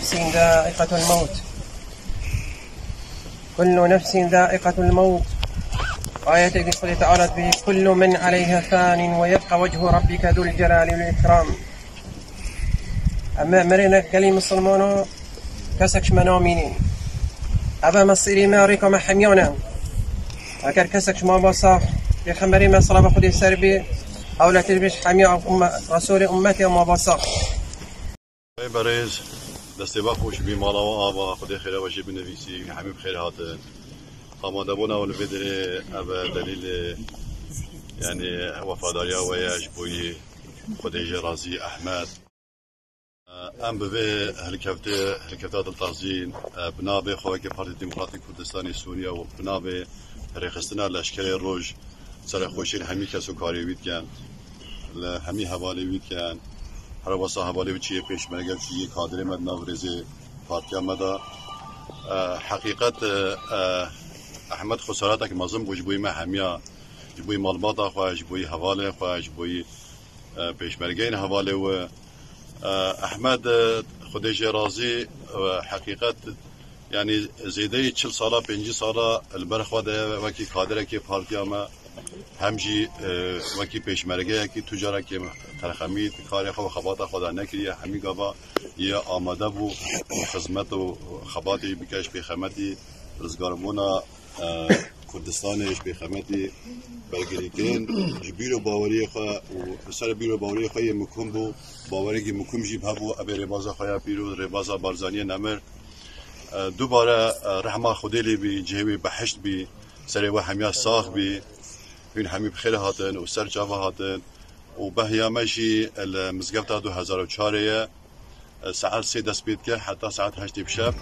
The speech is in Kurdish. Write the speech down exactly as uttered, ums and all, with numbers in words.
نفس ذائقة الموت. كل نفس ذائقة الموت. آية دي قوله تعالى: كل من عليها فان ويبقى وجه ربك ذو الجلال والإكرام. Em ê merê ne gelî misilmano, kesek ji me namînî. Ev e mesîrî me, rêka me hemiyan e. Eger kesek ji me ba sax, Pêxemberê me, selava Xwedê ser bî, hewletê bî ji hemiya umme-, Resûlê ummetê me ba sax. Ey berêz, destê we xweş bî, mala we ava, Xwedê xêra we jê binivîsî, hemî bi xêr hatin. Amadebûna we li vê derê, ev e delîlê, yanî, wefadariya we ye ji bo yî. Xwedê jê razî, Ehmed. Em bi vê hilkeftê, hilkefta diltazîn, bi navê xwe wekî Partî Demokratîk Kurdistanê Sûriye û bi navê rêxistina Leşkerê Roj, serexweşiyên hemî kes û karê wî dikin, li hemî hevalê wî dikin, herwesa hevalê wî çi yê pêşmerge û çi yê kadrê me di nav rêzê partiya me de. Heqîqet, Ehmed xesaratek mezin bû ji bo yî me hemiya, ji bo yî malbata xwe, ji bo yî hevalên xwe, ji bo yî e, pêşmergeyên hevalê we. E, Ehmed, e, Xwedê jê razî, e, heqîqet, yanî zêdeyî çil sala, pêncî sala li ber xwe de wekî kaderekê partiya me, hem jî, e, wekî pêşmergeyekî tu carekê terxemî di karê xwe û xebata xwe de nekiriye, hemî gava yê amade bû xizmet û xebatê bike ji pêxemetî rizgarbûna e, Kurdistanê ji pêxemetî bergirî kirin. Ji bîr û baweriyê xwe û li ser bîr û baweriyê xwe yê mukim bû, bawerekî mukim jî hebû, ev ê rêbaza xwe ya pîroz, rêbaza Barzaniyê nemir. E, dubare, e, rehma Xwedê lê bî, cihê wî behişt bî, serê we hemiya sax bî. Hûn hemî bi xêr hatin û ser çava hatin. Û behiya me jî li mizgefta du hezar û çarê ye. Saet sê dest pê dike heta saet heştê bi şev.